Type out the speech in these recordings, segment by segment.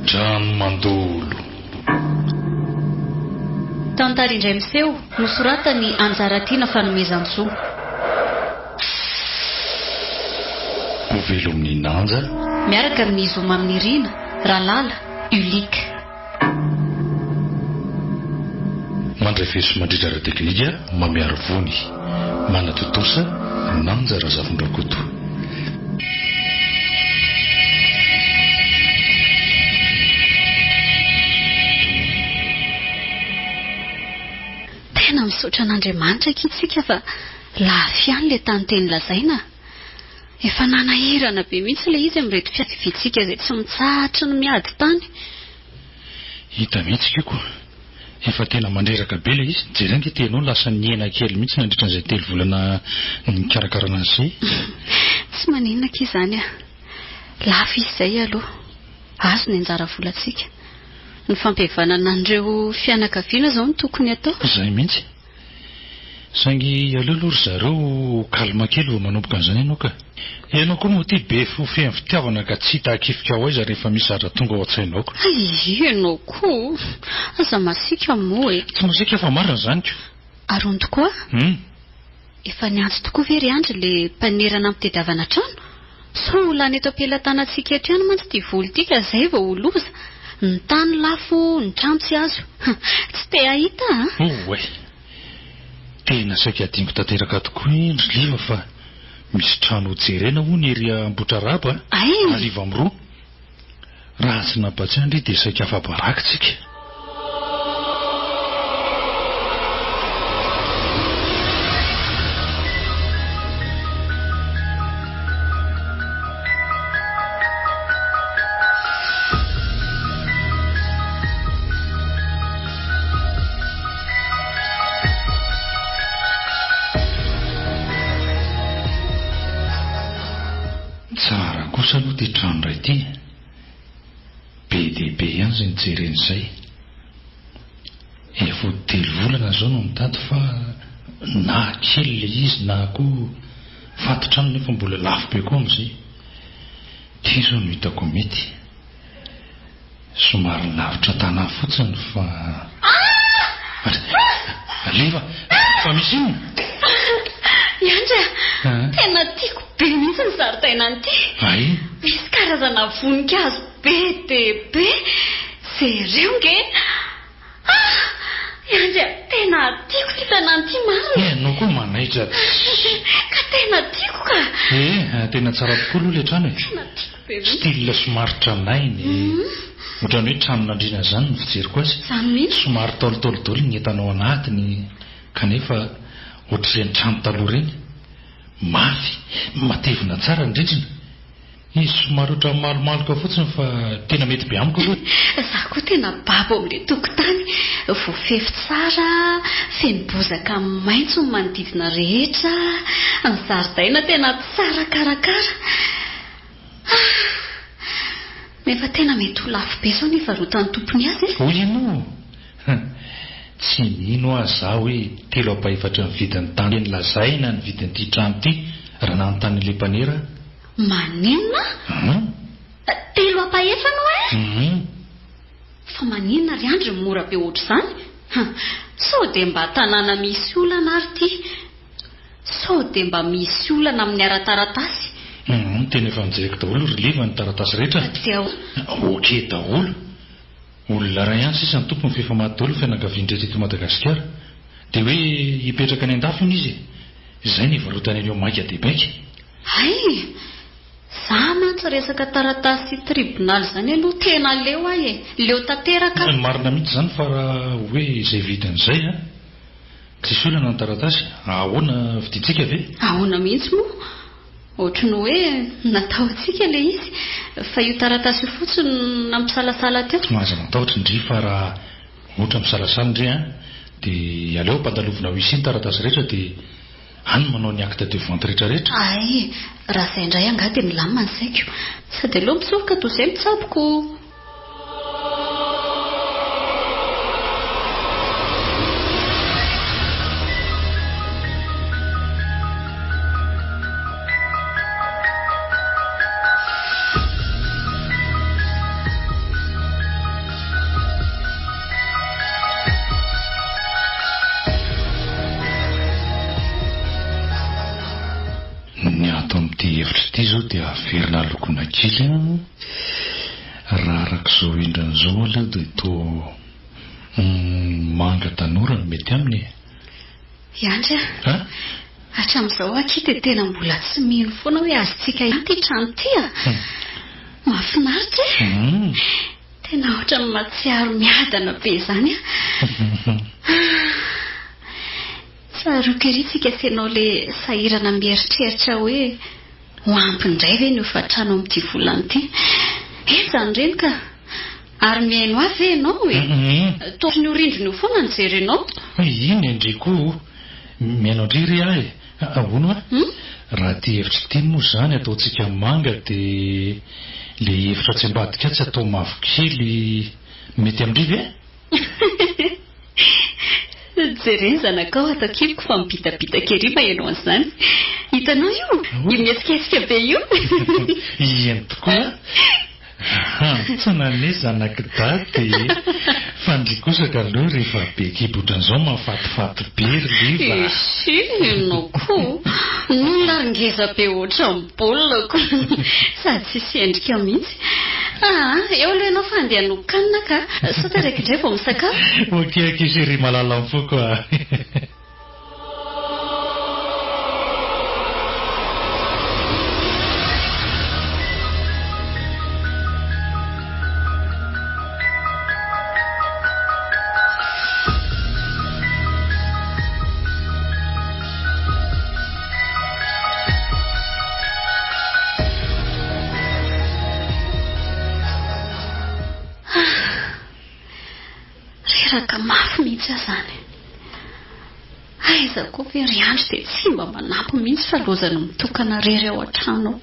Trano mandolo. Tantara indray miseho, nosoratan'i Anjaratiana Fanomezantsoa. Ho velomin'i Nanja. Miaraka amin'i Zo Maminirina, Ralala, Ulick. Mandray feo sy mandrindra ara-teknika Mamiarivony. Manatontosa, Nanja Razafindrakoto. Tena misaotra an'Andriamanitra akia tsika fa lafo ihany ilay tany teny lazaina a! Efa nanahirana be mihitsy ilay izy amin'ireto fianakaviantsika izay tsy mitsahatra ny miady tany. Hita mihitsy kiko. Efa tena mandreraka be ilay izy. Jereo ange ity ianao lasa nihena kely mihitsy nandritra an'izay telo volana nikarakarana azy izay. Tsy maninona akia izany a! Lafo izy izay aloha. Azo ny anjara volantsika. Ny fampihavanana an'ireo fianakaviana izao no tokony atao. Izay mihitsy. Saingy aleo aloha ry zareo ho calme kely vao manomboka an'izany ianao ka. Ianao koa moa ity be fo feno fitiavana ka tsy hita akifika ho aiza rehefa misy zavatra tonga ao an-tsainao ka. Hay ianao koa! Aza masiaka moa e! Tsy masiaka fa marina izany ko! Ary hono tokoa? Hum. Efa niantso tokoa ve ry Andry le mpanera nampitediavana trano? Sao ho lany eto am-pelatanantsika eto ihany mantsy ity vola ity ka izay vao ho loza. Ny tany lafo, ny trano tsy azo. Tsy te hahita an! Oay! Tena saika adinoko tanteraka tokoa iny ry Liva fa misy trano ho jerena hono ery Ambohitrarahaba a! Ay! Hariva amin'ny roa. Raha tsy nampatsiahy ndry dia saika afa-baraka tsika. Tsara kosa aloha ity trano iray ity e! Be dia be ihany izay nijerena izay. Efa ho telo volana izao no nitady fa na kely ilay izy na koa faty trano nefa mbola lafo be koa amin'izay. Ity izao no hitako mety. Somary lavitra tanà fotsiny fa. Alefa! Fa misy inona? Miandry a! Tena tiako be mihitsy ny zaridaina an'ity. Ay! Misy karazana voninkazo be dia be. Jereo nge! Ah! Miandry a! Tena tiako ity tanàna ity marina. Ianao koa manaitra tsy. Ka tena tiako ka! Eh, tena tsara tokoa aloha ilay trano e. Tena tiako be mihitsy. Style somary tranainy. Ohatran'ny hoe tranon'andriana izany ny fijeriko azy. Izany mihitsy. Somary ntaolontaolo daholo ny entana ao anatiny kanefa ohatr'ireny trano taloha ireny. Mafy, matevina tsara ny rindrina. Izy somary ohatran'ny malomaloka fotsiny fa tena mety be amiko aloha. Za koa tena babo amin'ilay tokotany. Voafefy tsara, feno bozaka maitso ny manodidina rehetra, ny zaridaina tena tsara karakara. Ah! Nefa tena mety ho lafo be izao ny hivarotan'ny tompony azy e! Hoy ianao? Tsy mino aho za hoe telo ampahefatry ny vidin'ny tany lazaina ny vidin'ity trano ity raha nanontany an'ilay mpanera aho. Maninona? Hum. Telo ampahefany hoe? Hum. Fa maninona ry Andry no mora be ohatr'izany? Sao dia mba tanàna misy olana ary ity? Sao dia mba misy olana amin'ny ara-taratasy? Hum, tena efa nojereko daholo ry Liva ny taratasy rehetra. Dia. Ok daholo. Olona iray ihany sisa ny tompony f'efa maty daholo ny fianakaviany rehetra eto Madagasikara. Dia hoe hipetraka any an-dafy hono izy e. Izay no hivarotany an'io maika dia maika. Hay! Za mantsy resaka taratasy sy tribonaly izany aloha tena leo aho e! Leo tanteraka aho. Marina mihitsy izany fa raha hoe izay vidiny izay an! Tsisy olana ny taratasy, ahoana vidintsika ve? Ahoana mihitsy moa? Ohatry ny hoe natao antsika ilay izy, fa io taratasy io fotsiny no nampisalasala teo. Aza matahotra ndry fa raha ohatra misalasala ndry an, dia aleo ampandalovina huissier ny taratasy rehetra dia any manao ny acte de vente rehetra rehetra. Hay, raha izay indray angaha dia milamina ny saiko. Sady aleo mitsoroka toy izay mitsabo ko. dia averina lokona kely an. Raha araka izao endriny izao aloha dia toa manga tanora no mety aminy e. I Andry a! Hatramin'izao akia dia tena mbola tsy mino foana hoe azontsika ihany ity trano ity a! Mahafinaritra e! Tena ohatran'ny mahatsiaro miadana be izany aho. Tsaroako ery tsika sy ianao le sahirana mieritreritra hoe ho ampy indray ve ny hofantrano amin'ity volana ity. Eny izany reny ka! Ary mihaino ahy ve ianao e? Toa ohatran'io rindrina io foana no jerenao. Iny an-dry koa! Mihaino an-dry re aho e! Ahoana hoa? Raha ity hevitra ity moa izany ataontsika manga dia ilay hevitra atsy ambadika atsy atao mavokely mety amin-dry ve? Jereo ny zanakao ato an-kiboko fa mibitabitaka ery maheno an'izany. Hitanao io? Io mihetsiketsika be io. Eny tokoa. Hantsana anie zanak'i dada e! Fa ndry kosa ka aloha rehefa be kibo otran'izao mahafatifaty be ry Liva a! Esi, ianao koa! Ny olona ary ngeza be ohatran'ny baolina ko! Sady tsisy endrika mihitsy. Aa, eo aloha ianao fa andeha hanokan-kanina ka! Sao taraiky indray vao misakafo? Ok akia chérie malalan'ny foko a! Reraka mafy mihitsy aho izany. Aiza koa ve ry Andry dia tsy mba manampy mihitsy fa lozany mitokana irery ao an-trano ao.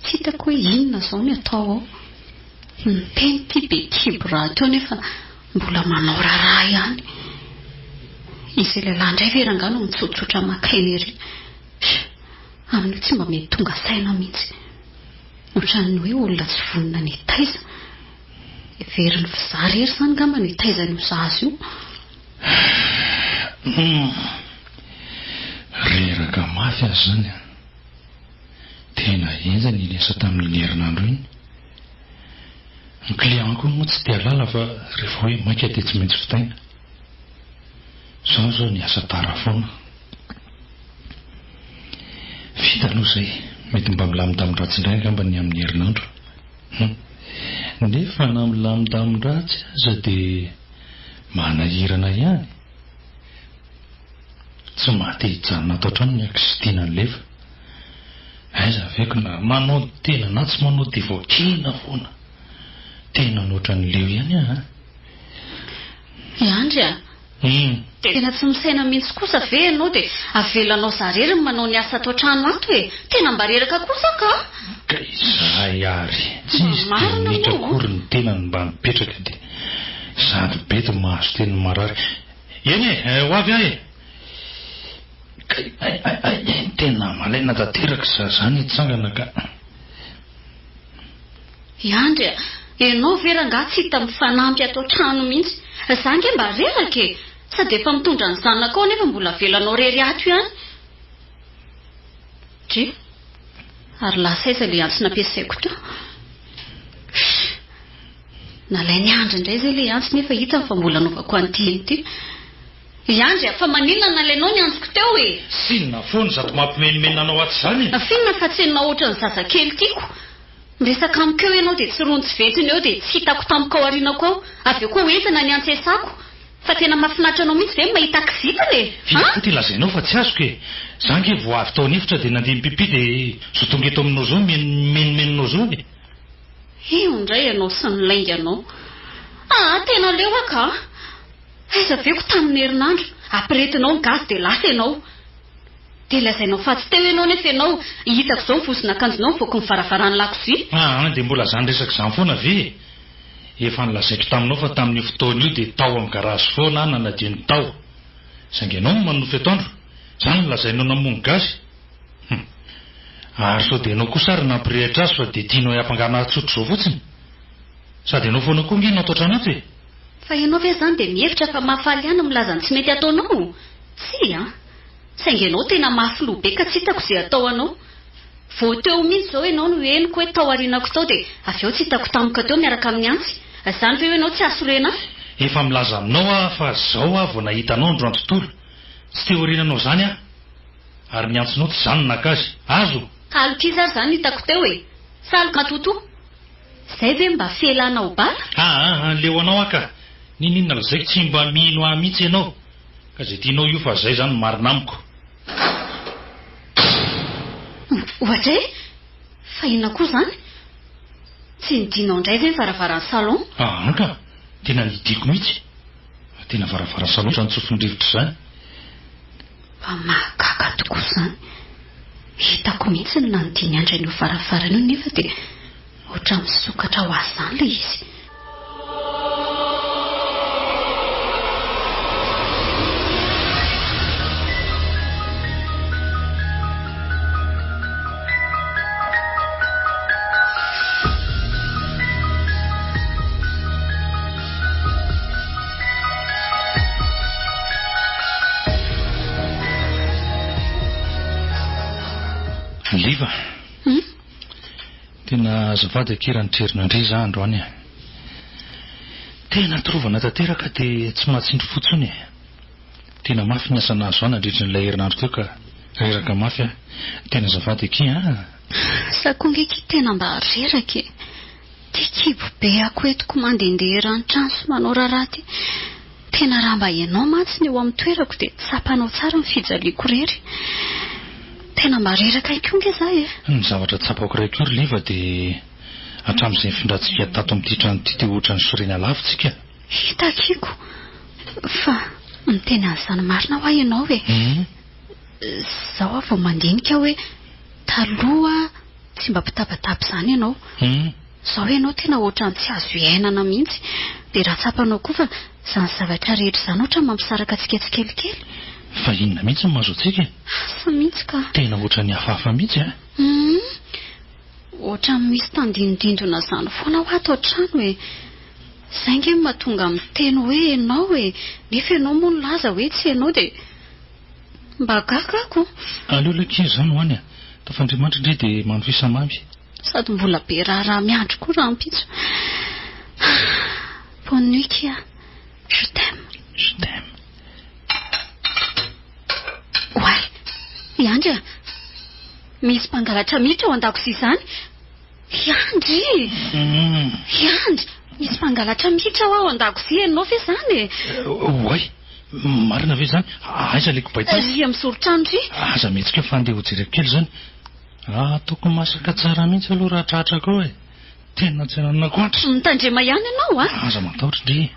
Tsy hitako hoe inona izao ny atao ao. Miteny ity be kibo rahateo nefa mbola manao raharaha ihany. Izay lehilahy indray ve rangahy no mitsotsotra maka aina ery. Amin'io tsy mba mety tonga saina mihitsy. Ohatran'ny hoe olona tsy vonona ny hitaiza. Heverin'ny fizaha irery izany angamba no hitaiza an'io zaza io. Humm. Reraka mafy aho izany an. Tena henjana iny asa tamin'iny herinandro iny. Ny client koa moa tsy te hahalala fa rehefa hoe maika dia tsy maintsy vitaina. Izao izao niasa tara foana. Vita aloha izay. Mety mba milamindamin-dratsy indray angamba ny amin'ny herinandro. Hum. Nefa na milamindamin-dratsy aza dia manahirana ihany. Tsy maha te hijanona ato an-trano ny ankizidiana an'i Leva. Aiza ve ko na manao tena na tsy manao dia voakena foana. Tena ohatran'ny leo ihany aho an. I Andry a! Tena tsy misaina mihitsy kosa ve ianao dia avelanao za rery ny manao ny asa ato an-trano ato e! Tena mba reraka kosa ka! Ka izahay ary! Tsy izy dia minitra akory ny tenany mba mipetraka dia sady bedy mahazo teny marary. Eny e! Ho avy aho e! Kay ay ay ay! Tena malaina tanteraka za zany hitsangana ka! I Andry a! Ianao ve rangahy tsy hita mifanampy ato an-trano mihitsy? Za ange mba reraka e! Sady efa mitondra ny zanakao nefa mbola avelanao rery ato ihany. Dry! Ary lasa aiza ilay antsy nampiasaiko teo? Fff! Nalain'i Andry indray izay ilay antsy nefa hitany fa mbola anaovako an'ity iny ity. I Andry a! Fa maninona nalainao ny antsiko teo e? Tsinona foana izato mampimenomenona anao ato izany e! Finona fa tsy enao ohatran'ny zazakely tiako. Miresaka amiko eo ianao dia tsy rony tsy ventiny eo dia tsy hitako tampoka ao aorianako ao. Avy eo koa hoentina ny antsy esako. Fa tena mahafinaritra anao mihitsy ve ny mahita kizitina e? Vita koa ity lazainao fa tsy azoko e! Za ange vao avy tao an'efitra dia nandeha nipipi dia zao tonga eto aminao zao minomenomenonao zao e! Io indray ianao sy ny lainganao. Aa tena leo aho ka! Aiza ve ko tamin'ny herinandro, ampiretinao ny gaz dia lasa ianao. Dia lazainao fa tsy teo ianao nefa ianao, hitako izao ny vozon'akanjonao mivoaka ny varavaran'ny lakozia. Aa dia mbola izany resaka izany foana ve e? Efa nolazaiko taminao fa tamin'io fotoana io dia tao amin'ny garazy foana aho nanadio ny tao. Saingy ianao no manonofy atoandro. Izany no lazainao namono gaz? Hum. Ary sao dia ianao kosa ary nampirehitra azy fa dia tianao hiampangana ahy tsotra izao fotsiny? Sady ianao foana koa ange no ato an-trano ato e! Fa ianao ve izany dia mihevitra fa mahafaly ahy ny milaza ny tsy mety ataonao? Tsia an! Saingy ianao tena mafy loha be ka tsy hitako izay atao anao. Vao teo mihitsy izao ianao no henoko hoe tao aorianako tao dia avy eo tsy hitako tampoka teo miaraka amin'ny antsy. Izany ve hoe ianao tsy hahasorena ahy? Efa milaza aminao aho fa izao aho vao nahita anao androany tontolo. Tsy teo aoriananao izany aho. Ary ny antsonao tsy izaho no naka azy. Azo! Ka alok'iza ary izany no hitako teo e? Sa aloka matotoa? Izay ve mba felanao bala? Aa, leo anao aho ka. N'inon'inona lazaiko tsy mba mino ahy mihitsy ianao. Ka izay tianao io fa izay izany no marina amiko. Ohatra e! Fa inona koa izany? Tsy nidinao indray ve ny varavaran'ny salon? Aa ka! Tena nidiko mihitsy. Tena varavaran'ny salon izany tsofin-drivotra izany. Fa mahagaga tokoa izany. Hitako mihitsy ny nanidiny andry an'io varavarana io nefa dia ohatran'ny misokatra ho azy izany ilay izy. Liva. Hum? Tena azafady akia raha nitrerona ndry za androany e. Tena torovana tanteraka dia tsy mahatsindry fo tsony e. Tena mafy ny asa nahazo ahy nandritry ny ilay herinandro teo ka reraka mafy aho. Tena azafady akia an. Za koa nge akia tena mba reraka e. Ty kibo be ako entiko mandehandeha eran'ny trano sy manao raharaha ty. Tena raha mba ianao mantsy ny eo amin'ny toerako dia tsapanao tsara ny fijaliako irery. Tena mba reraka ihany koa nge za e. Ny zavatra tsapako iray koa ry Liva dia hatramin'izay nifindrantsika tato amin'ity trano ity dia ohatran'ny sorena lava tsika. Hitakiko fa miteny an'izany marina hoa ianao e. Zao aho vao mandinika hoe taloha Tsy mba mpitabataba izany ianao. Izao ianao tena ohatran'ny tsy azo iainana mihitsy. Dia raha tsapanao koa fa izany zavatra rehetra izany ohatran'ny mampisaraka antsika tsikelikely. Fa inona mihitsy no mahazo antsika e? Asa mihitsy ka. Tena ohatran'ny hafahafa mihitsy an! Hum. Ohatran'ny misy tandindondindona izany foana hoa ato an-trano e. Izay ange no mahatonga miteny hoe ianao e. Nefa ianao moa nilaza hoe tsy ianao dia. Mba gaga ako. Aleo ilay kely izany ho any a! Tafandriamanitra ndry dia manofisa mamy. Sady mbola be raharaha miandry koa rahampitso. Bonne nuit kia. Je t'aime. Je t'aime. Oay! Iandry a! Misy mpangalatra miditra ao an-dakozia izany. Iandry! Iandry! Misy mpangalatra miditra ao an-dakozia ianao ve izany e? Oay! Marina ve izany? Aiza ilay kobay teo? Ry amin'ny zoron-trano ry. Aza mihetsika fa andeha hojereko kely izany. Ataoko masaka tsara mihitsy aloha raha tratrako eo e. Tena tsy ananako antra. Mitandrema ihany ianao a! Aza matahotra ndry.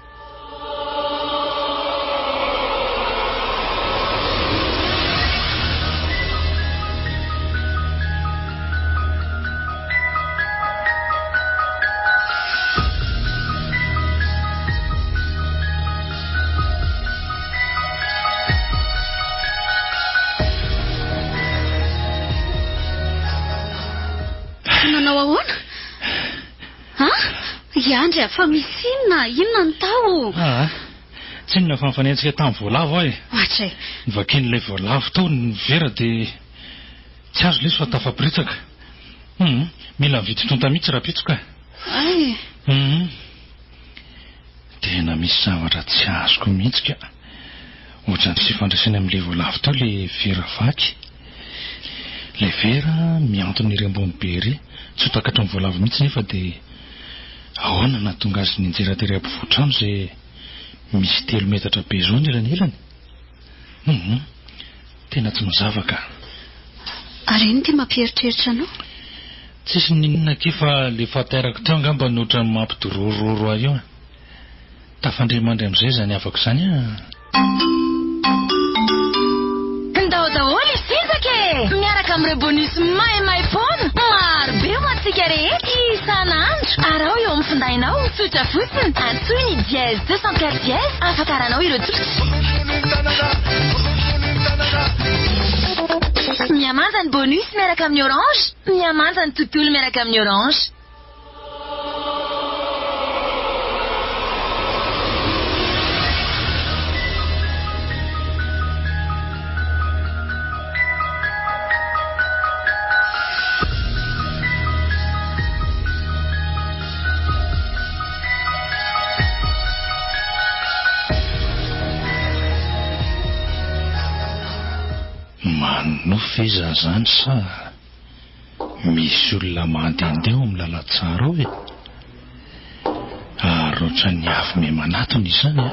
Nanao ahoana? An? I Andry a, fa misy inona? Inona no tao? Aa, tsy inona fa nifanenjika tamin'ny voalavo aho e. Ohatra e. Novakian'ilay voalavo tao ny vera dia tsy azo ilay izy fa tafaporitsaka. Hum, mila mividy tonta mihitsy rahampitso ka. Hay e. Hum. Tena misy zavatra tsy azoko mihitsy ka. Ohatran'ny tsy ifandraisany amin'ilay voalavo teo ilay vera vaky. Ilay vera mihantona ery ambony be ery, tsy ho takatry ny voalavo mihitsy nefa dia ahoana no nahatonga azy nianjera tery ampovoan-trano izay misy telo metatra be izao ny elanelany? Hum, tena tsy mazava ka. Ary inona ity mampieritreritra anao? Tsisy n'inona akia fa le fahatairako teo angamba no ohatran'ny mampidorororo ahy io e. Tafandre mandry amin'izay izany havako izany an! Ndao daholo hisinjaka e! Miaraka amin'ireo bonus maimaim-poana maro be ho antsika rehetra isan'andro. Araho eo amin'ny findainao, tsotra fotsiny, antsoy ny dièse 204 dièse ahafantaranao ireo tolotra. Mihamanja ny bonus miaraka amin'ny Orange. Mihamanja ny tontolo miaraka amin'ny Orange. ve izaho izany sa misy olona mandehandeha ao amin'ny lalantsara ao e? Ary ohatran'ny avy miha-manatona izany an!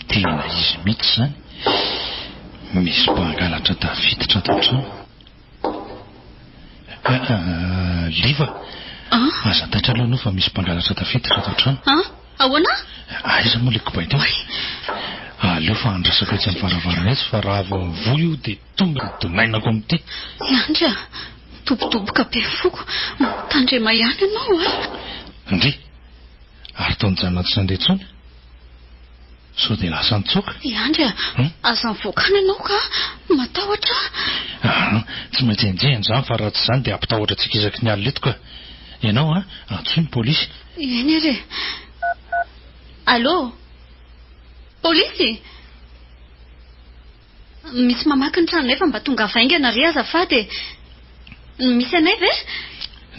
Tena izy mihitsy izany. Misy mpangalatra tafiditra ato an-trano. Liva, aza taitra aloha ianao fa misy mpangalatra tafiditra ato an-trano. Ahoana? Aiza moa ilay kobay teo? Aleo fa andrasako etsy amin'ny varavarana etsy fa raha vao mivoha io dia tonga dia donainako amin'ity. Miandry a! Dobodoboka be ny foko. Mitandrema ihany ianao a! Ndry! Ary toa nijanona tsy nandeha intsony? Sao dia lasa nitsoaka? I Andry a! Aza mivoaka any ianao ka! Matahotra aho! Aa! Tsy maintsy enjehina izany fa raha tsy izany dia hampitahotra antsika isaky ny alina eto ka! Ianao a! Antsoy ny polisy! Eny ary e! Allô! Polisy! Misy mamaky ny tranonay fa mba tongava haingana re azafady e! Misy anay ve?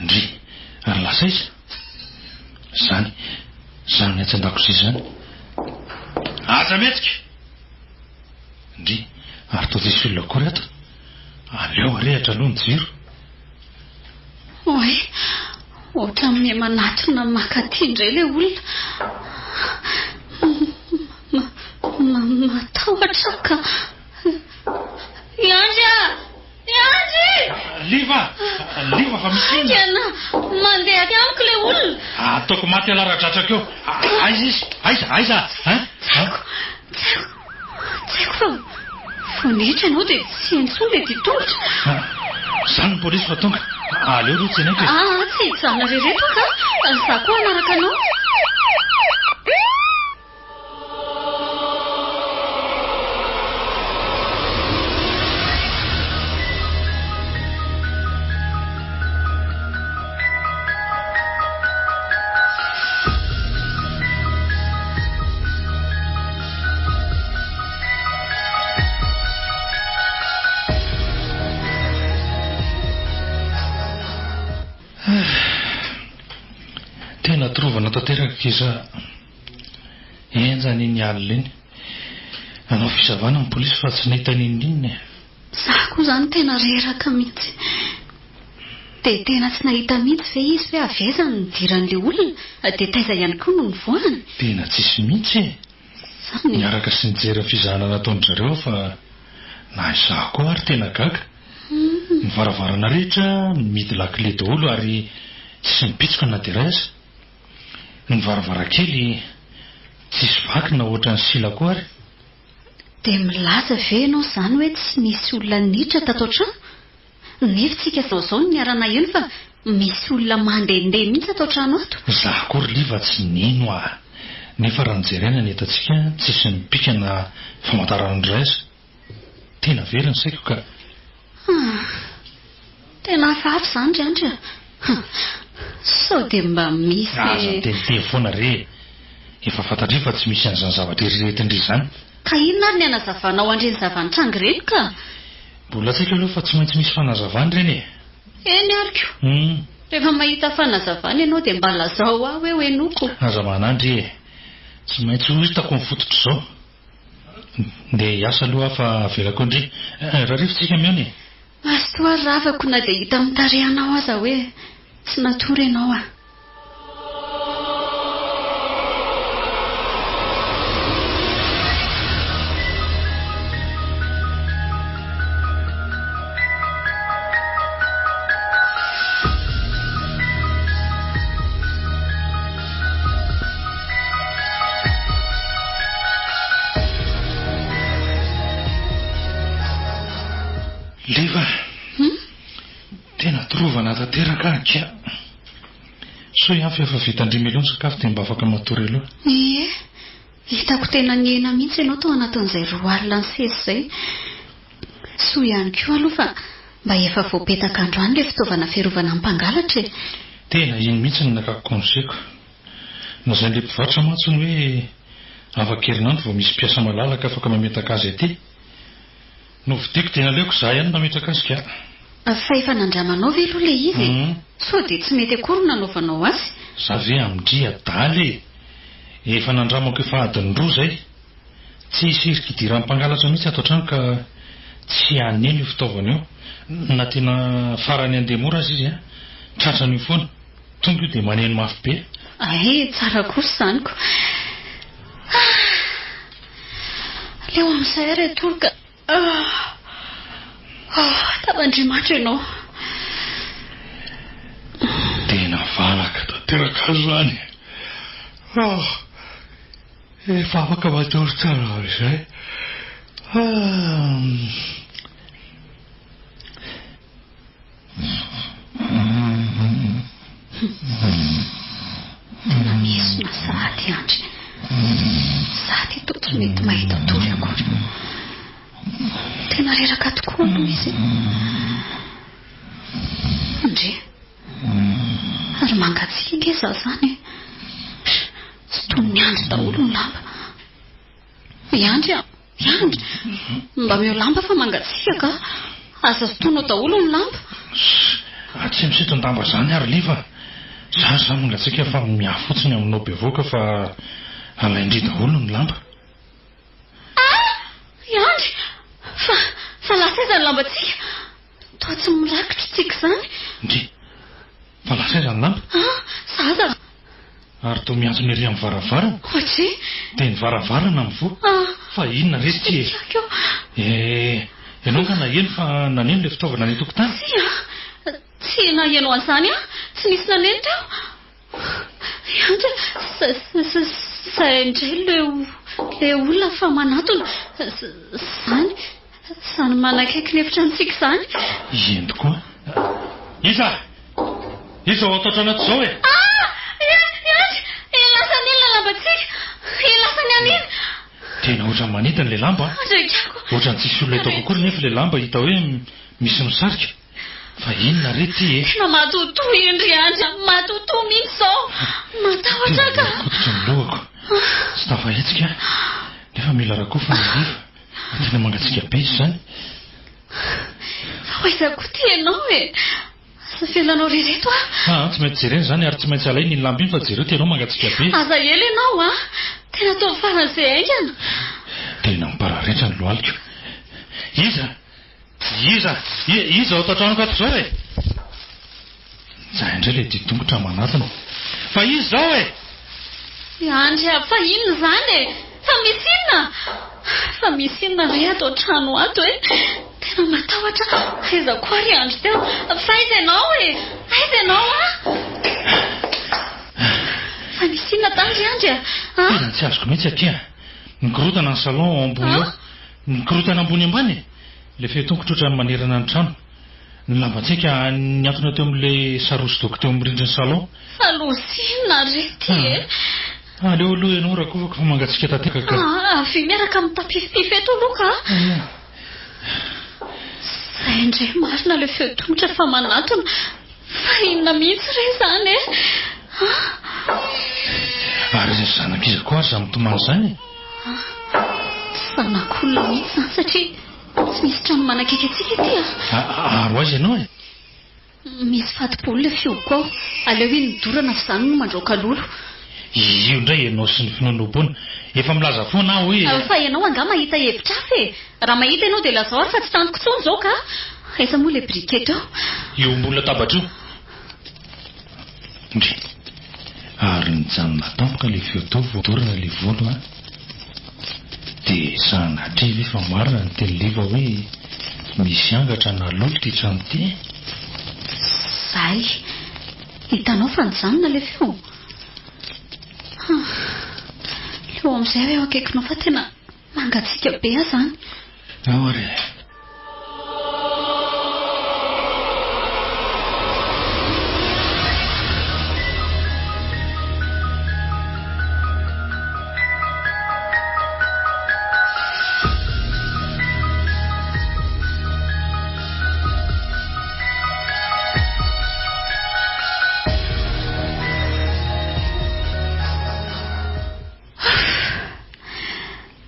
Ndry! Ary lasa aiza? Izany, izany etsy an-dakozia izany. Aza mihetsika! Ndry! Ary toa tsisy olona akory ato. Aleo arehitra aloha ny jiro. Oay! Ohatran'ny miha manatona maka aty indray ilay olona. Matahotra aho ka. I Andry a! I Andry! Liva! Liva fa misy inona? Haingana! Mandeha aty amiko ilay olona. Ataoko maty ialahy radratrako eo. Aiza izy? Aiza? Aiza? Hein? Tsy haiko. Tsy haiko. Tsy haiko fa vao niditra ianao dia tsy heno intsony ilay dian-tongotra. Izany ny polisy fa tonga. Aleo aloha tsenaiko e. Aa, tsy hijanona irery eto aho ka. Izaho koa hanaraka anao. Tena torovana tanteraka kisa henjana iny alina iny. Nanao fisavana ny polisy fa tsy nahita n'inon'inona e. Za koa izany tena reraka mihitsy. Dia tena tsy nahita mihitsy ve izy hoe avy aiza no nidiran'ilay olona dia taiza ihany koa no nivoahany? Tena tsisy mihitsy e! Izany e! Niaraka sy nijery ny fizahana nataon-dry zareo aho fa na izaho koa ary tena gaga. Ny varavarana rehetra mihidy lakile daholo ary tsisy mibitsoka na dia iray aza. Ny varavarankely tsisy vaky na ohatran'ny sila koa ary. Dia milaza ve ianao izany hoe tsy nisy olona niditra tato an-trano? Nefa tsika izao izao no niara-naheno fa misy olona mandehandeha mihitsy ato an-trano ato. Izaho koa ry Liva tsy nino ah! Nefa raha nojerena ny entantsika tsisy mipika na famantaranandro iray aza. Tena very ny saiko ka. Hum! Tena hafahafa izany ry Andry a! Sao dia mba misy. Aza miteniteny foana re e! Efa fantatry fa tsy misy an'izany zavatra eritreretin-dry izany. Ka inona ary ny hanazavanao an'ireny zava-nitranga ireny ka? Mbola tsy haiko aloha fa tsy maintsy misy fanazavana ireny e! Eny ary ko! Rehefa mahita fanazavana ianao dia mba lazao ahy hoe ho henoko. Aza manandry e! Tsy maintsy ho hitako ny fototr'izao. Ndeha hiasa aloha aho fa avelako eo ndry. Rarivo tsika mihaona e! Mazotoa ary ravako na dia hita amin'ny tarehinao aza hoe tsy natory ianao ah. Liva a! Tena torovana tanteraka aho akia. Soa ihany fa efa vitan-dry Milo ny sakafo dia mba afaka matory aloha. Ie, hitako tena nihena mihitsy ianao tao anatin'izay roa alina nisesy izay. Soa ihany koa aloha fa mba efa voapetaka androany ilay fitaovana fiarovana ny mpangalatra e! Tena iny mihitsy no nakako congé-ko. Lazain'ilay mpivarotra mantsy hono hoe afaka herinandro vao misy mpiasa malalaka afaka mametaka azy aty. Novidiako dia naleoko izaho ihany nametraka azy ka. Fa efa nandramanao ve aloha ilay izy e? Sao dia tsy mety akory no nanaovanao azy? Za ve amin-dry adala e! Efa nandramako efa adiny roa izay. Tsy hisy hirika idiran'ny mpangalatra mihitsy ato an-trano ka Tsy haneno io fitaovana io. Na tena farany handeha mora aza izy an, tratran'io foana. Tonga io dia maneno mafy be. Hay, tsara kosa izany ko. Ah! Aleo amin'izay ary hatory ka. Ah! Ah! Tavan'Andriamanitra ianao. Tena valaka tanteraka izany. Ah! Efa afaka matory tsara amin'izay. Ah! Tena miesona sahady Andry. Sady toa tsy mety mahita tory akory. Tena reraka tokoa aloha izy. Ndry. Ary mangatsiaka ange izaho izany e. Tsy toy ny andry daholo ny lamba. I Andry a! I Andry! Mba omeo lamba fa mangatsiaka ka! Aza sintonao daholo ny lamba. Ssss! Tsy misinton-damba izany ary Liva a! Za za mangatsiaka fa miahy fotsiny aminao bevohoka fa alain-dry daholo ny lamba. Ah! I Andry! Fa, fa lasa aiza ny lambantsika? Toa tsy mirakitra tsika izany. Ndry! Fa lasa aiza ny lamba? Ah! Zaza! Ary toa miantso ny ery amin'ny varavarana. Ohatry? Dia ny varavarana mivoha. Ah! Fa inona re ity e? Tsy haiko. Eh! Ianao angaha naheno fa naneno ilay fitaovana any an-tokotany? Tsia! Tsy naheno an'izany aho. Tsy nisy naneno teo. Andry a! Zay indray ilay olona fa manatona. Izany, izany manakaiky ny efitranontsika izany. Eny tokoa. Iza? Iza ao an-taotrano ato izao e? Ah! Andry! Lasa ny lambantsika! Lasa ny an'iny! Tena ohatran'ny manidina ilay lamba an! Andry-ko! Ohatran'ny tsisy olona eto akory nefa ilay lamba hita hoe misy misarika. Fa inona re ity e? Tena matotoa iny ry Andry a! Matotoa mihitsy izao! Matahotra aho ka! Tena mikototra ny lohako. Tsy tafahetsika aho. Nefa mila rakofana ny hariva. Fa tena mangatsiaka be izy izany. Fa ho aiza koa ity ianao e? Aza avelanao irery eto aho. Aa, tsy maintsy jerena izany ary tsy maintsy alaina iny lamba iny fa jereo ty ianao mangatsiaka be. Aza ela ianao a! Tena ataovy faran'izay haingana. Tena mipararetra ny lohaliko. Iza? Iza? Iza ao an-tantranoko ato izao e? Izay indray ilay dian-tongotra manatona. Fa iza izao e? I Andry a, fa inona izany e? Fa misy inona? Fa misy inona re ato an-trano ato e? Tena matahotra aho. Aiza koa ary i Andry teo? Fa aiza ianao e? Aiza ianao a? Fa nisy inona tany ry Andry a? Tena tsy azoko mihitsy akia. Nikorontana ny salon ao ambony ao. Nikorontana ambony ambany e! Ilay feon-tongotra ohatran'ny manerana ny trano. Ny lamban-tsaika nihantona teo amin'ilay sary hosodoko teo amin'ny rindrin'ny salon. Fa lozinina re ity e! Aleo aloha ianao rakofako fa mangatsiaka tanteraka ka. Ah, avia miaraka amin'ny tapifipify eto aloha ka! Izay indray marina ilay feon-tongotra fa manatona. Fa inona mihitsy re izany e? Ary zanak'iza koa ary izany mitomany izany e? Tsy zanak'olona mihitsy izany satria tsy misy trano manakaiky antsika ety a! Ary ho aiza ianao e? Misy fatim-polo ilay fihogo ao. Aleo iny dorana fa izany no mandraoka lolo. Io indray ianao sy ny finoanoam-poana. Efa milaza foana aho hoe. Fa ianao angaha mahita hevitra hafa e? Raha mahita ianao dia lazao ary fa tsy tantiko intsony izao ka! Aiza moa ilay briquet teo? Eo ambony latabatra io. Ndry. Ary nijanona tampoka ilay feo teo vao dorana ilay volo an. Dia sanatria ve fa marina ny tenin'i Liva hoe misy angatra na lolo ity trano ity? Zay. Hitanao fa nijanona ilay feo? Hum. Leo amin'izay aho eo akaikinao fa tena mangatsiaka be aho izany. Ao ary e.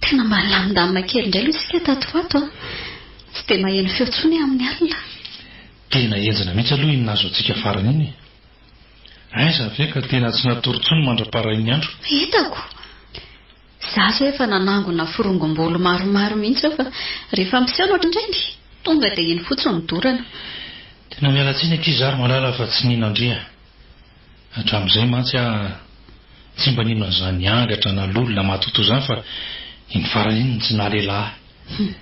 Tena mba nilamindamina kely indray aloha isika tato ho ato an! Tsy dia maheno feo intsony aho amin'ny alina. Tena henjana mihitsy aloha iny nahazo antsika farany iny e! Aiza ve ka tena tsy natory intsony mandra-parain'ny andro. Hitako! Izaho izao efa nanangona forongom-bolo maromaro mihitsy aho fa rehefa miseho ny ohatran'ireny, tonga dia iny fotsiny no dorana. Tena miala tsiny akia za ry Malala fa tsy nino an-dry a. Hatramin'izay mantsy aho tsy mba nino an'izany angatra na lolo na matotoa izany fa iny farany iny no tsy nahalehilahy ahy. Hum.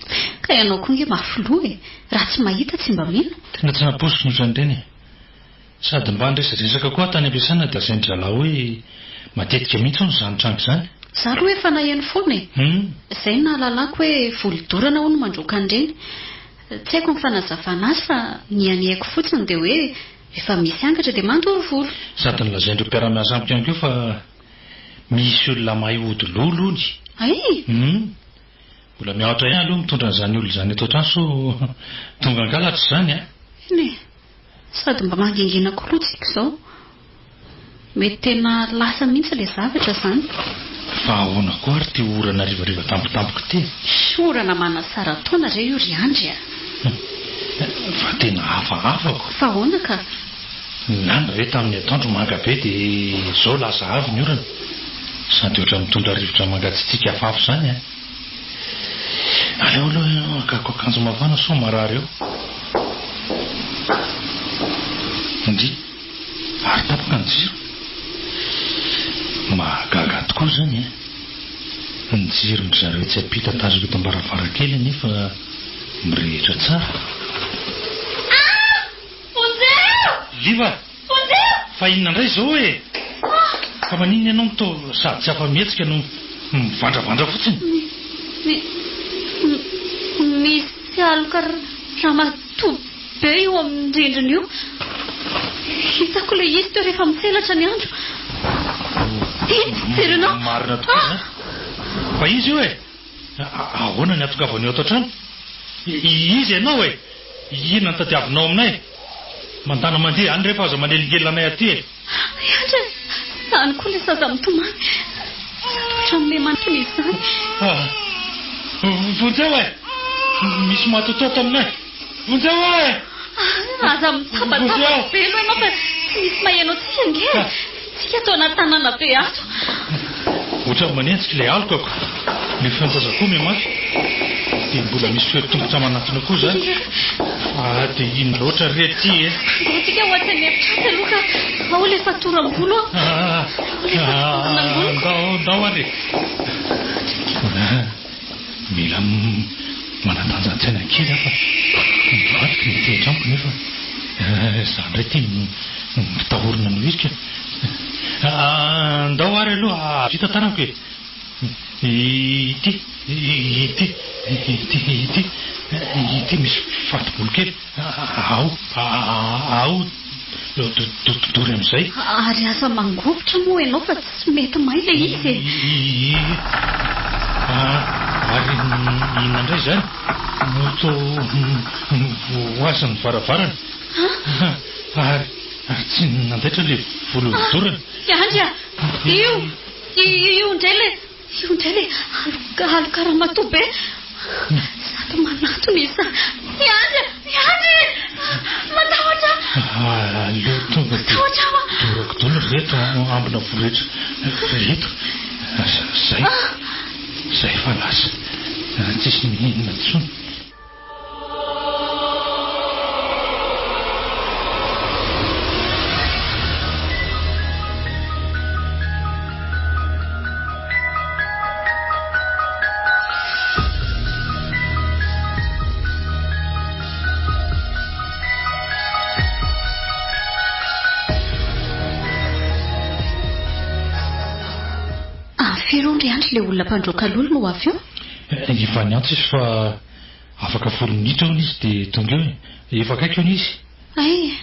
Ka ianao koa ange mafy loha e. Raha tsy mahita tsy mba mino. Tena tsy nampoiziko ny ohatran'ireny e. Sady mba niresadresaka koa aho tany am-piasana dia lazain-dry zalahy hoe matetika mihitsy hono izany tranga izany. Za aloha efa naheno foana e. Izay no nahalalako hoe volodorana hono mandroaka an'ireny. Tsy haiko ny fanazavana azy fa ny anihako fotsiny dia hoe rehefa misy angatra dia mandoro volo. Sady nolazain'ireo mpiara-miasa amiko ihany koa fa misy olona mahay ody lolo hono. Hay! Hum. Mbola miahotra ihany aloha mitondra an'izany olona izany eto an-trano sao tonga hangalatra izany an! Eny e! Sady mba mangingina koa aloha tsika izao. Mety tena lasa mihitsy ilay zavatra izany. Fa ahoana koa ary ity orana harivariva tampotampoka ity e? Orana manasara-taona re io ry Andry a! Fa tena hafahafa ko! Fa ahoana ka? Ny andro ve tamin'ny atoandro manga be dia izao lasa avy ny orana? Sady ohatran'ny mitondra rivotra mangatsiatsiaka hafahafa izany an! Aleo aloha hakako akanjo mafana sao marary eo. Ndry! Ary tapaka ny jiro. Mahagaga tokoa izany an! Ny jiron-dry zareo etsy ampita tazako eto am-baravarankely anefa mirehitra tsara. Ah! Vonjeo! Liva! Vonjeo! Fa inona indray izao e? Fa maninona ianao no toa sady tsy afa-mihetsika no mivandravandra fotsiny? Mi, mi, misy aloka ramatoa be eo amin'ny rindrina io. Hitako ilay izy teo rehefa mitselatra ny andro. Iny, jerenao. Marina tokoa izany. Fa iza io e? Ahoana ny hahatongavany eo ato an-trano? Iza ianao e? Inona no tadiavinao aminay? Mandana mandeha any re fa aza manelingelina anay aty e! Miandry e! Izany koa ilay zaza mitomany. Sady ohatran'ny miha-manintona izany. Ah! Vonjeo e! Misy matotoa ato aminay. Vonjeo e! Aza mitabataba be aloha ianao fa tsy misy maheno antsika ange e! Tsika ato anaty tanàna be ato. Ohatran'ny manenjika ilay alokako. Ilay feon-jaza koa mihamafy. Dia mbola misy feon-tongotra manatona koa izany. Fa dia inona loatra re ity e? Andao tsika ho atsy an'efitra atsy aloha ka ao ilay fatoram-bolo an. Ao ilay fatorana amboliko. Andao, andao ary e. Mila manatanjan-tsaina kely aho fa ny vadiko no mitehitra amiko nefa izaho indray ity mpitahorina noho izy ka. Andao ary aloha vita tanako e! Ity, ity, ity, ity, ity misy fato-bolo kely. Ao, ao, dory amin'izay. Ary aza mangovitra moa ianao fa tsy mety may ilay izy e! Ii, ary inona indray izany no toa vohasin'ny varavarana? Ary, ary tsy nandaitra ilay volo nodorana. Andry a! Io, io indray ilay. Io indray ilay aloka aloka ramatoa be sady manatona izy izany. Miandry e! Miandry e! Matahotra aho! Aleo tonga dia dorako daholo ry reto ambina vola rehetra ireto. Zay, zay fa lasa. Tsisy n'inona intsony. Amin'ny firy hono ry Andry ilay olona mpandroaka lolo no ho avy eo? Efa niantso izy fa Afaka folo minitra hono izy dia tonga eo e. Efa akaiky hono izy. Hay!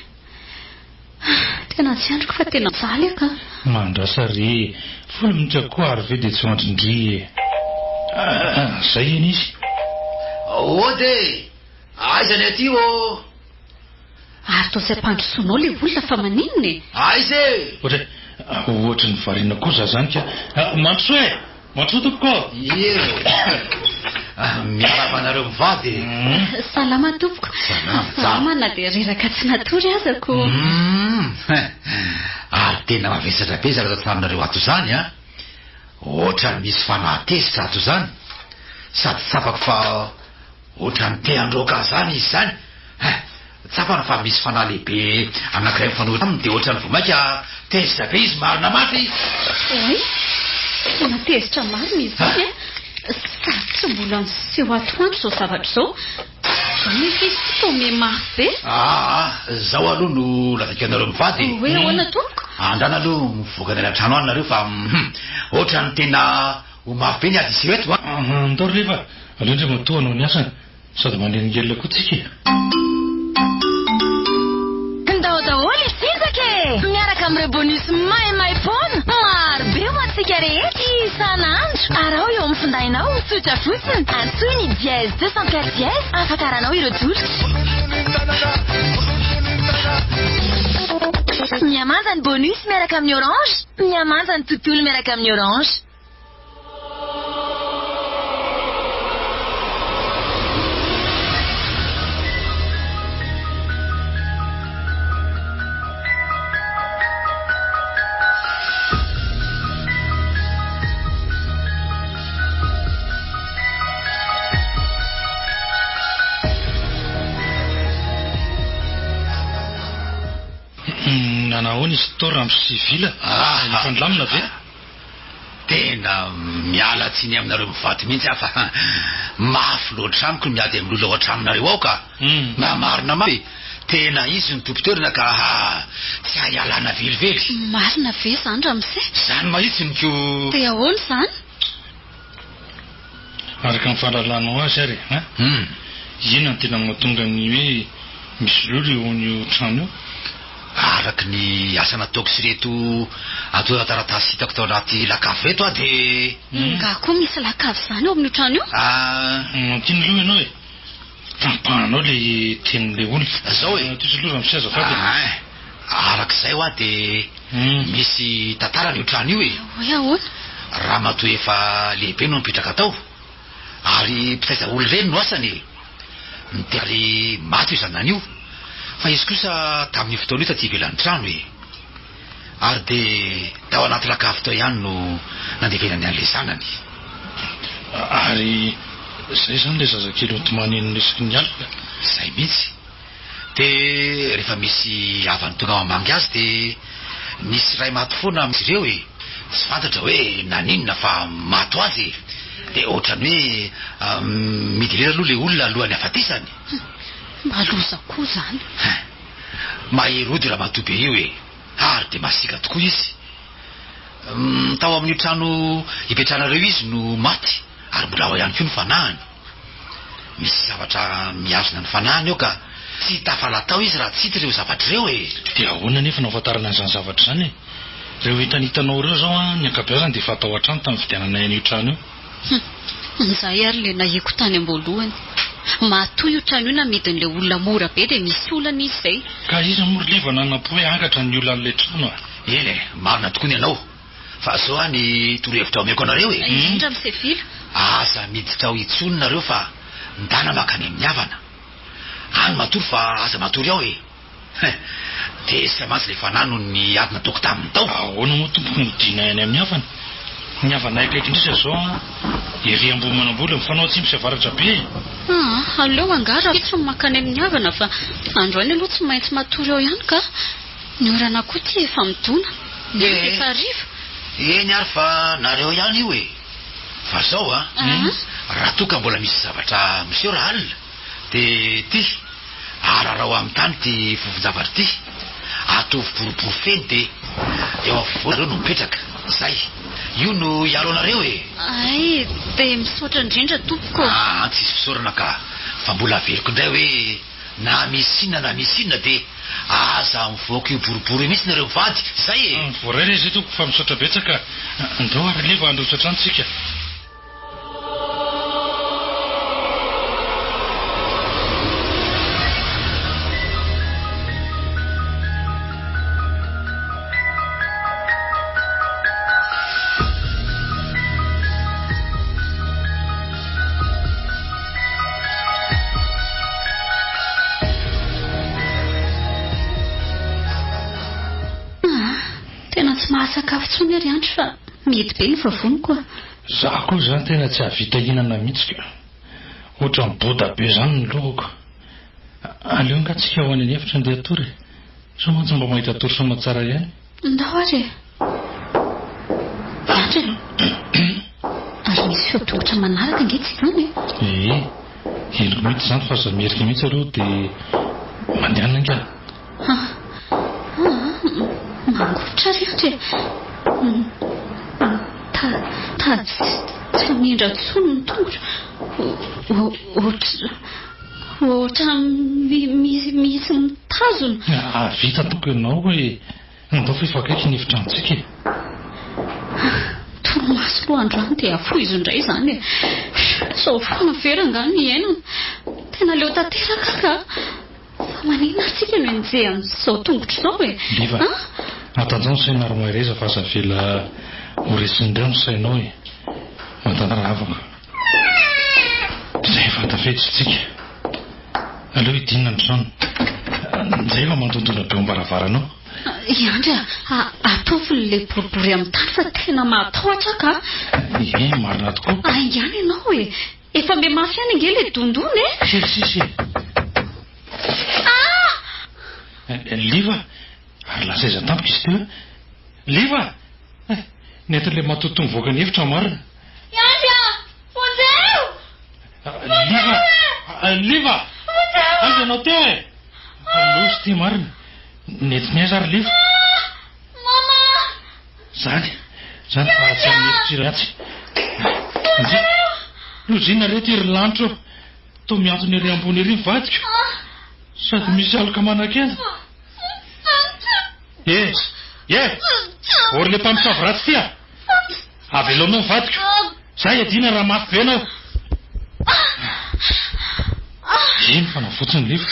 Tena tsy andriko fa tena mijaly aho ka. Mandrasa re e. Folo minitra koa ary ve dia tsy ho andrin-dry e. Zay eny izy. Ody e! Aiza ny aty ô? Ary toa tsy ampandrosoanao ilay olona fa maninona e? Aiza e? Ohatra ohatry ny variana koa za zany ka. Mandrosoa e! Mandrosoa tompoko ô! Ie! Miarahaba anareo mivady e! Salama tompoko. Salama tsara. Salama na dia reraka tsy natory aza ko. Hum! Ary tena mavesatra be zavatra tsarinareo ato izany an! Ohatran'ny misy fanahy tezitra ato izany, sady tsapako fa ohatran'ny te handroaka ahy izany izy izany. Hein, tsapany fa misy fanahy lehibe anankiray mifanohitra aminy dia ohatran'ny vao mainka tezitra be izy marina mafy. Oay, tena tezitra marina izy izany an! Sady tsy mbola niseho atoandro izao zavatra izao. Izao nefa izy ity toa mihamafy be. Aa, izao aloha no lazaiko anareo mivady e. Hoe ahoana tompoko? Andrana aloha mivoaka any an-trano any nareo fa ohatran'ny tena ho mafy be ny ady hiseho eto an. Andao ry Leva, aleo Andriamatoa hanao ny asany. Sady manelingelina koa tsika e. Ndao daholo hisinjaka e! Miaraka amin'ireo bonus maimaim-poana maro be ho antsika rehetra isan'andro. Araho eo amin'ny findainao, tsotra fotsiny, antsoy ny dièse 204 dièse ahafantaranao ireo tolotra. Mihamanja ny bonus miaraka amin'ny Orange, mihamanja ny tontolo miaraka amin'ny Orange. Nanahoana izy tao ramose Vila? Efa nilamina ve? Tena miala tsiny aminareo mivady mihitsy aho fa mafy loatra amiko ny miady amin'ny olona ao an-tranonareo ao ka. Na marina mafy e, tena izy no tompon-toerana ka tsy hay alana velively. Marina ve izany ramose? Izany mahitsy no ko. Dia ahoana izany? Araka ny fahalalanao azy ary e, an? Inona no tena mahatonga ny hoe misy lolo eo amin'io trano io? Araka ny asa nataoko sy ireto antontan-taratasy hitako tao anaty lakavy ireto aho dia. Nga koa misy lakavy izany ao amin'io trano io? Ah. Mampino aloha ianao e! Tampahanao ilay tenin'ilay olona. Zao e! Tohizo aloha ramose azafady e! Ah, araka izay hoa dia misy tantarany io trano io e! Hoe ahoana? Ramatoa efa lehibe no nipetraka tao. Ary mpitaiza olona ireny no asany e! Dia ary maty io zanany io, fa izy kosa tamin'io fotoana io taty ivelan'ny trano e! Ary dia tao anaty lakavy tao ihany no nandevenany an'ilay zanany. Ary izay izany ilay zazakely nitomany eny isaky ny alina? Izay mihitsy. Dia rehefa misy havany tonga mamangy azy dia misy iray maty foana amin'izy ireo e! Tsy fantatra hoe naninona fa maty ho azy e! Dia ohatran'ny hoe midilela aloha ilay olona alohan'ny hafatesany. Mba loza koa izany. Hein! Mahery ody ramatoa be io e! Ary dia masiaka tokoa izy. Tao amin'io trano ipetrahanareo izy no maty ary mbola ao ihany koa ny fanahiny. Misy zavatra mihazona ny fanahiny eo ka tsy tafalatao izy raha tsy hita ireo zavatra ireo e! Dia ahoana anefa no ahafantarana an'izany zavatra izany e? Ireo entana hitanao ireo izao an, ny ankabeazany dia efa tao an-trano tamin'ny nividiananay an'io trano io. Hum, izay ary ilay nahiako tany am-boalohany. Matoa io trano io namidin'ilay olona mora be dia misy olana izy izay. Ka iza moa ry Leva nanam-po hoe angatra ny olan'ilay trano a? Eny e, marina tokoa ny anao. Fa zao ah ny torohevitra omeko anareo e! Indrindra amin'ny sevila. Aza miditra ao intsony nareo fa ndana makany amin'ny havana. Any matory fa aza matory ao e! Hein! Tezitra mantsy le fanahy noho ny ady nataoko taminy tao. Ahoana moa tompoko no dina any amin'ny havana? Ny havanay akaiky indrindra zao an, ery Ambohimanambola, mifanao atsimo sy avaratra be e! Aa, aleo angaha rahampitso no mankany amin'ny havana fa androany aloha tsy maintsy matory ao ihany ka! Ny orana koa ity efa midona, ny andro efa hariva. Eny ary fa nareo ihany io e! Fa zao a, raha toa ka mbola misy zavatra miseho rahalina dia ty, ararao amin'ny tany ity vovon-javatra ity, ataovy boribory feno dia eo afovoany nareo no mipetraka, zay, io no hiaro anareo e! Hay, dia misaotra indrindra tompoko. Aa, tsisy fisaorana ka, fa mbola averiko indray hoe. Na misy inona na misy inona dia aza mivoaka io boribory io mihitsy nareo mivady, zay e! Voaray re zay tompoko fa misaotra betsaka, ndao ary leva handroso hatrany tsika. Ah, tena tsy mahasakafo intsony ry Andry fa. Mihidy be ny vavoniko a. Za koa izany tena tsy hahavita hihinana mihitsy ka. Ohatran'ny boda be izany ny lohako. Aleo angaha tsika ho any an'efitra andeha hatory e. Sao mantsy mba mahita tory soamatsara ihany. Ndao ary e. Miandry e. Ary misy feo tongotra manaraka ange tsy izany e. Ee, henoko mihitsy izany fa aza miherika mihitsy aloha dia mandehana angaha. Ha, aa, mangovitra ry Andry e. Ta, tady tsy famindra intsony ny tongotro. Ohatr, ohatran'ny misy mitazona. Hahavita tompoko ianao e. Andao fa efa akaiky ny efitranontsika e. Torimaso aloha androany dia afoizo indray izany e. Izao foana ve rangahy ny iainana? Tena leo tanteraka aho ka. Fa maninona ary tsika no enjehan'izao tongotro izao e? Liva, atanjao ny saina ary mahereza fa aza avela ho resin'ireo ny sainao e. Mandana havako. Izay efa tafiditra tsika. Aleo hidinina ny trano. Njay efa mandondona be ao am-baravaranao. I Andry a, ataovy ilay boribory amin'ny tany fa tena mahatahotra aho ka. Ie, marina tokoa. Haingana ianao e. Efa miha mafy ihany ange ilay dondona e. Kely sisa e. Ah! Liva, ary lasa aiza tampoka izy teo e? Liva! Nentin'ilay matotoa nivoaka ny efitra marina. I Andry a! Vonjeo! Liva! Liva! Vonjeo! Aiza ianao teo e? Loza ity marina. Nentiny aiza ary Liva? Mama! Zany, zany fa tsy amin'ny efitra ratsy. Njy, loza inona re ity ry lanitra ô? Toa mihantona ery ambony ery ny vadiko. Sady misy aloka manakenda. Eh! Eh! Or le mpamosavy ratsy ity a! Avelao anao ny vadiko. Za hiadiana raha mafy be ianao. Eny fa navotsy ny liva.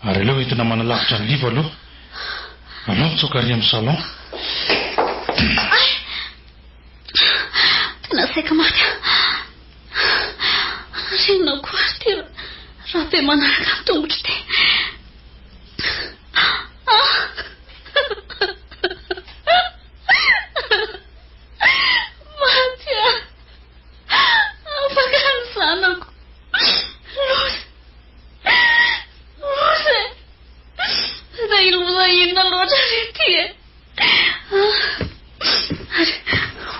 Ary aleo entina manalavitra ny liva aloha. Aleo mitsoaka ary amin'ny salon. Tena saika maty aho. Ary inona koa ary ity rà be manaraka ny tongotro ity. Maty aho. Afaka ny zanako. Loza. Loza e. Izay loza inona loatra re ity e. Ary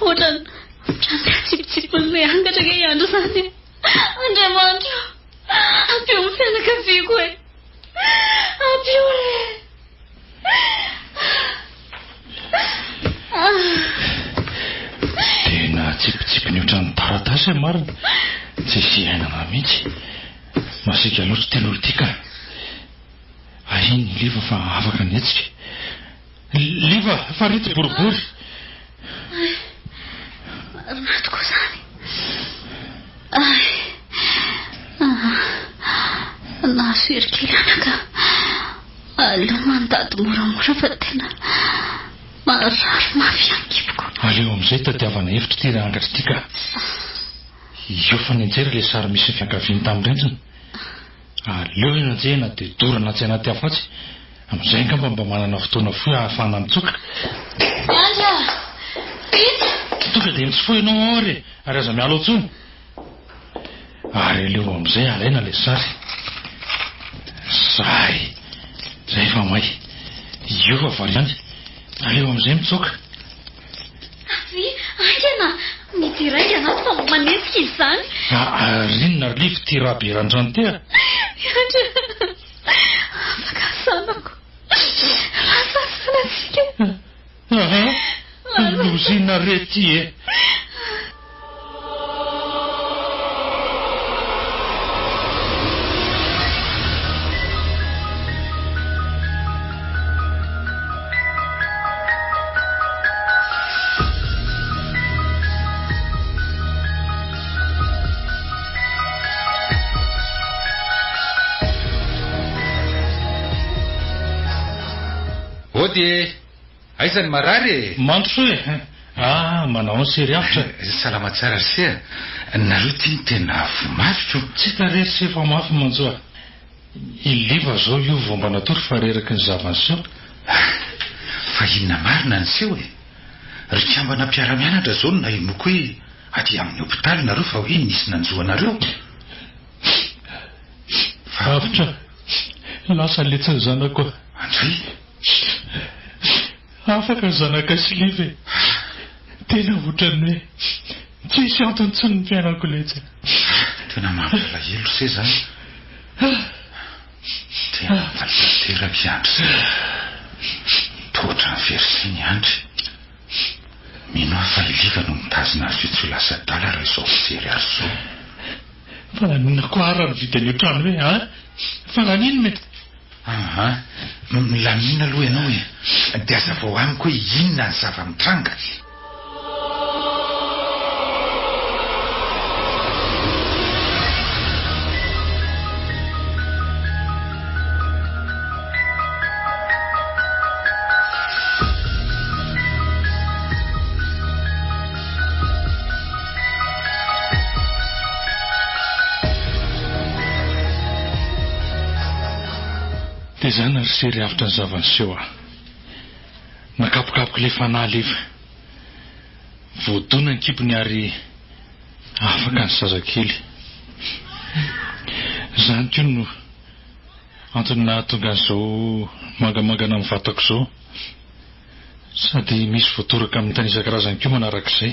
ohatran'ny ohatran'ny atsipitsipin'ilay angatra ange i Andry izany e. Andriamanitra ô, ampio ny fianakaviako e. Ampio re. Tena atsipitsipiny ohatran'ny taratasy e marina. Tsisy iainana mihitsy. Masiaka loatra ity lolo ity ka. Ahiny ny liva fa afaka ny hetsika. Liva, farito boribory. Marina tokoa izany. Ay. Nahazo hery kely anaka. Aleo mandady moramora fa tena marary mafy ihany kiboko. Aleo amin'izay tadiavana hevitra ity rangatra ity ka. Io fa nianjera ilay sary misy ny fianakaviany tamin'ny rindrina. Aleo enjehina dia dorana atsy anaty afo atsy. Amin'izay angamba mba manana fotoana fohy ahafahana mitsoka. Miandry ah! Vita! Tonga dia mitsofoha ianao ao ary e! Ary aza miala ao intsony. Ary aleo amin'izay alaina ilay sary. Zay! Zay fa may. Io fa variana. Aleo amin'izay mitsoaka. Avia haingana! Midira haingana ato fa manenjika izy izany. Ary inona ry Liv ity rà be randrano ity a? Miandry afaka ny zanako. Lasa ny zanatsika. Aha! Loza inona re ity e? Ody e! Aiza ny marary e? Mandrosoa e! Ah, manao ny sery avotra. Salama tsara ry se a! Nareo ty no tena avo mafy ko! Tsy hita re ry se fa mafy manjo a! I Liva zao io vao mba natory fa reraky ny zava-niseho. Ah! Fa inona marina niseho e? Ry kambana mpiara-mianatra izao no nahenoako hoe aty amin'ny hopitaly nareo fa hoe nisy nanjo anareo. Fa Avotra, lasa letsy ny zanako a. Andray. Afaka ny zanakay sy Liva e. Tena ohatran'ny hoe tsisy antony intsony ny fiainako letsy a. Tena mampalahelo se zany. Tena faly tanteraka i Andry zay. Toa ohatran'ny very saina i Andry. Mino aho fa i Liva no mitazona azy io tsy ho lasa adala raha izao fijery azy izao. Fa naninona koa ary raha nividy an'io trano io e? An? Fa naninona e? Aha, milamina aloha ianao e. Dia hazavao amiko hoe inona ny zava-mitranga. Dia izany ry se ry avotra ny zava-niseho ah. Nakapokapoka ilay fanahy alefa. Voadona ny kibony ary afaka ny zazakely. Izany koa no antony nahatonga an'izao mangamangana amin'ny vatako izao. Sady misy voatoraka amin'ny tany isan-karazany koa manarak'izay.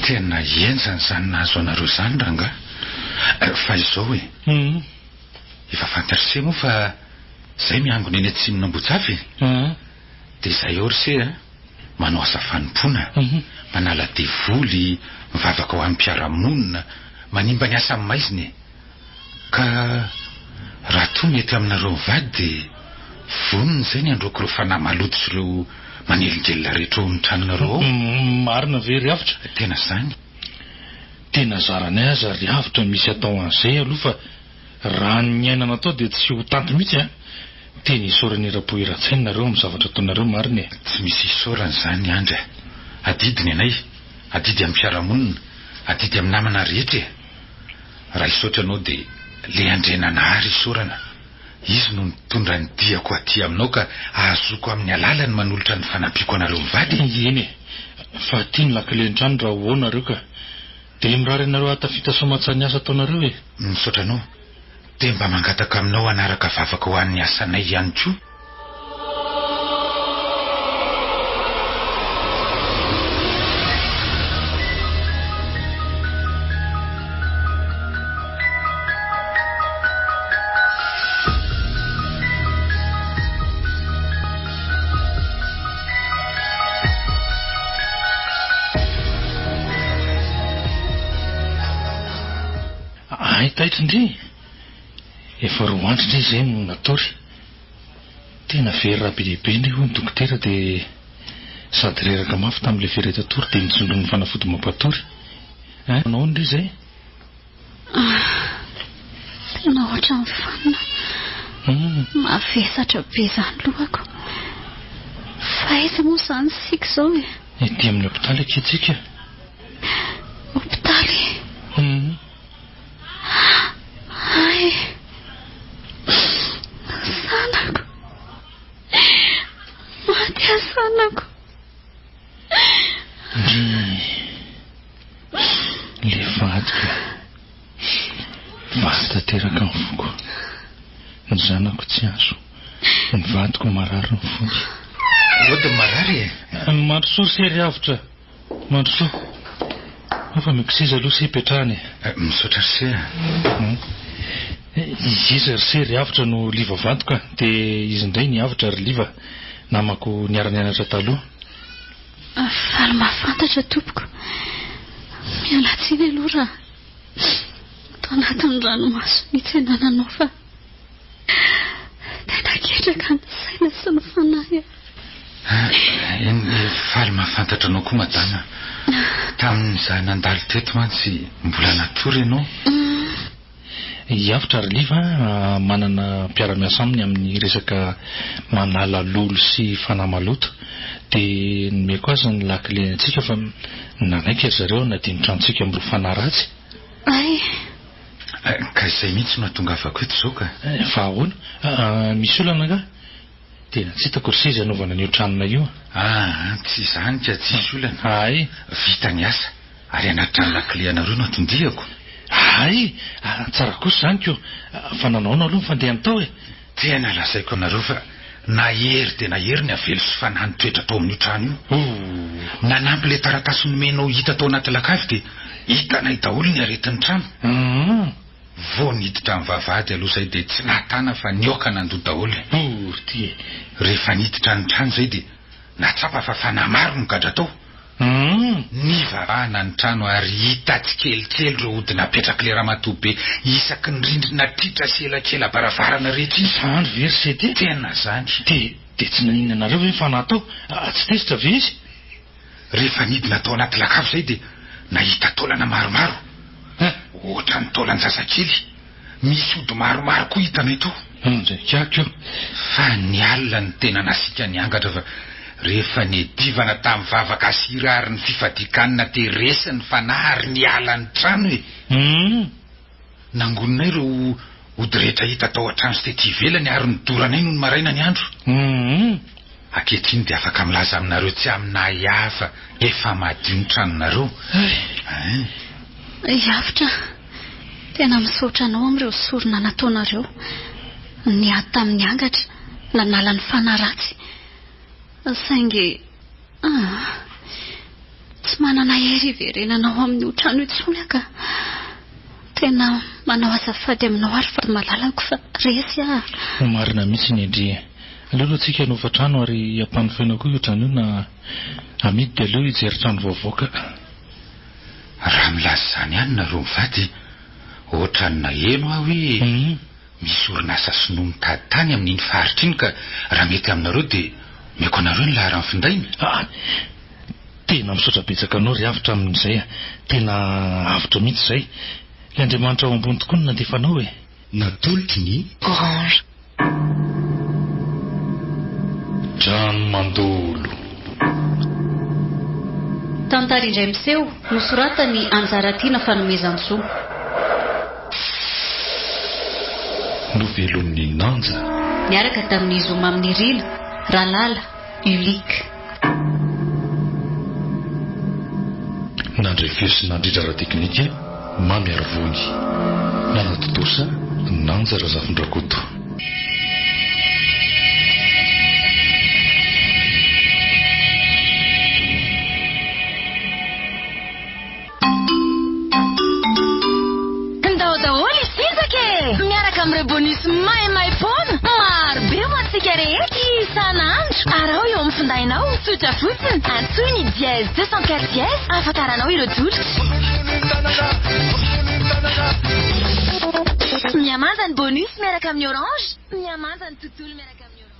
Tena henjana izany nahazo anareo izany rangahy. Fa izao e. Efa fantatr'i se moa fa izay miangona eny atsimon'Ambohitsafy e. Dia izay ao ry se a. Manao asa fanompoana, manala devoly, mivavaka ho an'ny mpiara-monina, manimba ny asan'ny maizina e. Ka raha toa mety aminareo mivady dia vonona izay ny handroaka ireo fanahy maloto sy ireo manelingelina rehetra ao amin'ny tranonareo ao. Marina ve ry Avotra? Tena izany. Tena zaranay aza ry Avotra misy atao an'izay aloha fa raha ny niainana tao dia tsy ho tanty mihitsy an! Tena isaorana eram-po eran-tsaina nareo amin'ny zavatra ataonareo marina e! Tsy misy isaorana izany Andry a! Adidy ny anay, adidy amin'ny fiarahamonina, adidy amin'ny namana rehetra e! Raha hisaotra anao dia le Andriananahary isaorana, Izy no nitondra ny diako aty aminao ka ahazoako amin'ny alalany manolotra ny fanampiako anareo mivady e! Eny e! Fa aty ny lakilen'ny trano raha ho ao nareo ka! Dia mirary anareo hahatafita soamantsara ny asa ataonareo e! Misaotra anao. Dia mba mangataka aminao hanaraka vavaka ho an'ny asanay ihany koa. Hay taitra ndry! Efa roa andro ndry izay no natory. Tena very ra be dia be ndry hoy ny dokotera dia sady reraka mafy tamin'ilay firetan-tory dia nitsindron'ny fanafody mampatory. Hein? Manao ahoana ndry izay? Ah, tena ohatran'ny fanina. Mavesatra be izany lohako. Fa aiza moa izany isika izao e? Ety amin'ny hopitaly akia tsika. Hopitaly? Hum. Hay! Zanako! Maty aho zanako! Ndry! Ilay vadiko e! Vaky tanteraka ny foko. Ny zanako tsy azo. Ny vadiko marary ny fony. Ody marary e! Mandrosoa ry sery avotra! Mandrosoa. Fa omeko seza aloha se ipetrahana e. Misaotra ry se a. Izy ry se ry Avotra no Liva vadiko a. Dia izy indray ny Avotra ry Liva, namako niara-nianatra taloha. Faly mahafantatra tompoko. Miala tsiny aloha raha tao anatin'ny ranomaso mihitsy anananao fa tena ketraka ny saina sy ny fanahy a. Eny, faly mahafantatra anao koa madama. Tamin'izaho nandalo teto mantsy mbola natory ianao. I Avotra ry Liva manana mpiara-miasa aminy amin'ny resaka manala lolo sy fanahy maloto. Dia nomeko azy ny lakile antsika fa nanaiky ry zareo hanadio ny tranontsika amin'ireo fanahy ratsy. Hay! Ka izay mihitsy no hahatongavako eto izao ka. Fa ahoana? Misy olana angaha? Tena tsy hitako ry se izay hanaovana an'io tranonay io. Aa, tsy izany ka, tsisy olana. Hay. Vita ny asa, ary anaty trano lakile anareo no anton-diako. Hay! Tsara kosa izany ko! Fa nanaona aloha ny fandehany tao e? Tena lazaiko anareo fa nahery dia nahery ny avelo sy fanahy nitoetra tao amin'io trano io. Ooh. Nanampy ilay taratasy nomenao hita tao anaty lakavy dia hitanay daholo ny aretin'ny trano. Hum. Vao niditra ny vavahady aloha izay dia tsy nahatana fa nihoaka nandoa daholo. Ooh ry ty e. Rehefa niditra ny trano izay dia nahatsapa fa fanahy maro no gadra tao. Humm. Nivarahana ny trano ary hita tsikelikely ireo ody napetrak'ilay ramatoa be isaky ny rindrina tritra sy elakela-baravarana rehetra iny. Zany ve ry Sedy? Tena zany. Dia, dia tsy naninona anareo ve ny fanahy tao? Tsy tezitra ve izy? Rehefa nidina tao anaty lakavy izay dia nahita taolana maromaro. Ohatran'ny taolan-jazakely. Misy ody maromaro koa hitanay tao. Ndraikako io. Fa ny alina no tena nasiaka ny angatra fa rehefa niadivana tamin'ny vavaka sy hira ary ny fifadian-kanina dia resy ny fanahy ary niala ny trano e! Humm. Nangoninay ireo ody rehetra hita tao an-trano sy tety ivelany ary nodoranay nony maraina ny andro. Humm. Ankehitriny dia afaka milaza aminareo tsy amin'ahiahy fa efa madio ny tranonareo. Hay. Avotra, tena misaotra anao amin'ireo sorona nataonareo. Niady tamin'ny angatra, nanala ny fanahy ratsy. Saingy, ah, tsy manana hery hiverenana ao amin'io trano intsony aho ka. Tena manao azafady aminao ary vady malalako fa resy aho. Marina mihitsy ny an-dry. Aleo aloha tsika hanofa trano ary hampanofaina koa io trano io na amidy dia aleo hijery trano vaovao ka. Raha milaza izany ihany nareo mivady, ohatran'ny naheno aho hoe misy orinasa sinoa mitady tany amin'iny faritra iny ka raha mety aminareo dia omeko anareo ny laharan'ny findainy. Ah! Tena misaotra betsaka anao ry Avotra amin'izay a! Tena avotra mihitsy izay. Ilay Andriamanitra ao ambony tokoa no nandefa anao e! Natolotry ny. Orange. Trano mandolo. Tantara indray miseho, nosoratan'i Anjaratiana Fanomezantsoa. Novelomin'i Nanja. Niaraka tamin'i Zo Maminirina, Ralala, Ulick. Nandray feo sy nandrindra ara-teknika, Mamy Arivony. Nanatontosa, Nanja Razafindrakoto. Ndao daholo hisinjaka e! Miaraka amin'ireo bonus maimaim-poana maro be ho antsika rehetra isan'andro. Araho eo amin'ny findainao, tsotra fotsiny, antsoy ny dièse 204 dièse ahafantaranao ireo tolotra. Mihamanja ny bonus miaraka amin'ny Orange, mihamanja ny tontolo miaraka amin'ny Orange.